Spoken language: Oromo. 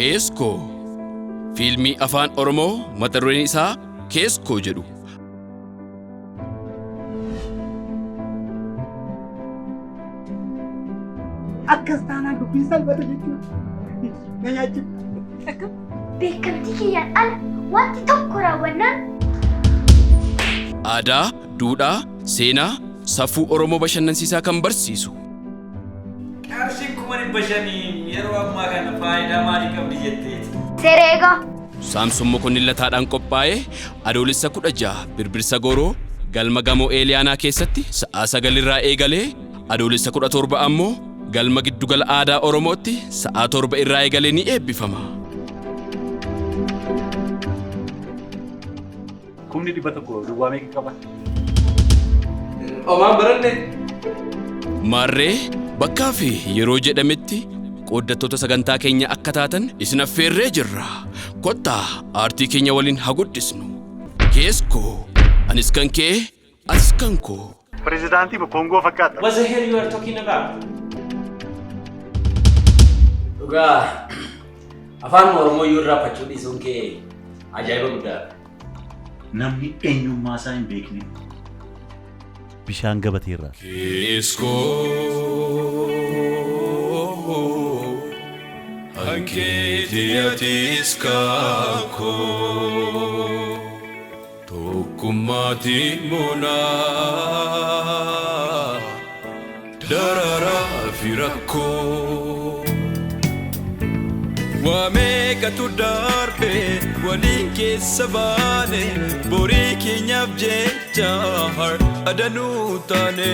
Keeskoo fiilmii afaan Oromoo mata dureen isaa Keeskoo jedhu. Akkas taanaan dubbiin salphata jechuudha. Na nyaachifta. Beekamtii kiyyaan ala wanti tokko raawwannaan Aadaa, duudhaa, seenaa, safuu Oromoo bashannansiisaa kan barsiisu. Qarshiin 500,000 yeroo ammaa kana faayidaa maalii qabdi jetteeti? Seera eegaa. Saamson Mokonnin Lataadhaan qophaa'ee Adoolessa 16 Birbirsa Gooroo galma gamoo Eeliyaanaa keessatti sa'aa 9 irraa eegalee Adoolessa 17 ammoo galma giddugala aadaa Oromootti sa'aa 7 irraa eegalee ni eebbifama. 100,000 duwwaa meeqa qaba? Omaan baranne. Maarree bakkaa fi yeroo jedhametti qooddattoota sagantaa keenya akka taatan isin affeerree jirra. Kottaa aartii keenya waliin haa guddisnu. Keeskoo anis kan kee atis kan koo. Pirezidaantii Koongoo fakkaata. What the hell you are talking about? Dhugaa afaan Oromoo iyyuu irraanfachuu dhiisuun kee ajaa'iba guddaadha. Namni eenyummaa isaa hin beekne bishaan gabateerraa. Keeskoo hankeetii atis kan koo tokkummaatiin moonaa dararaa fi rakkoo. Waa meeqatu darbe waliin keessa baane borii keenyaaf jecha har'a danuu taane.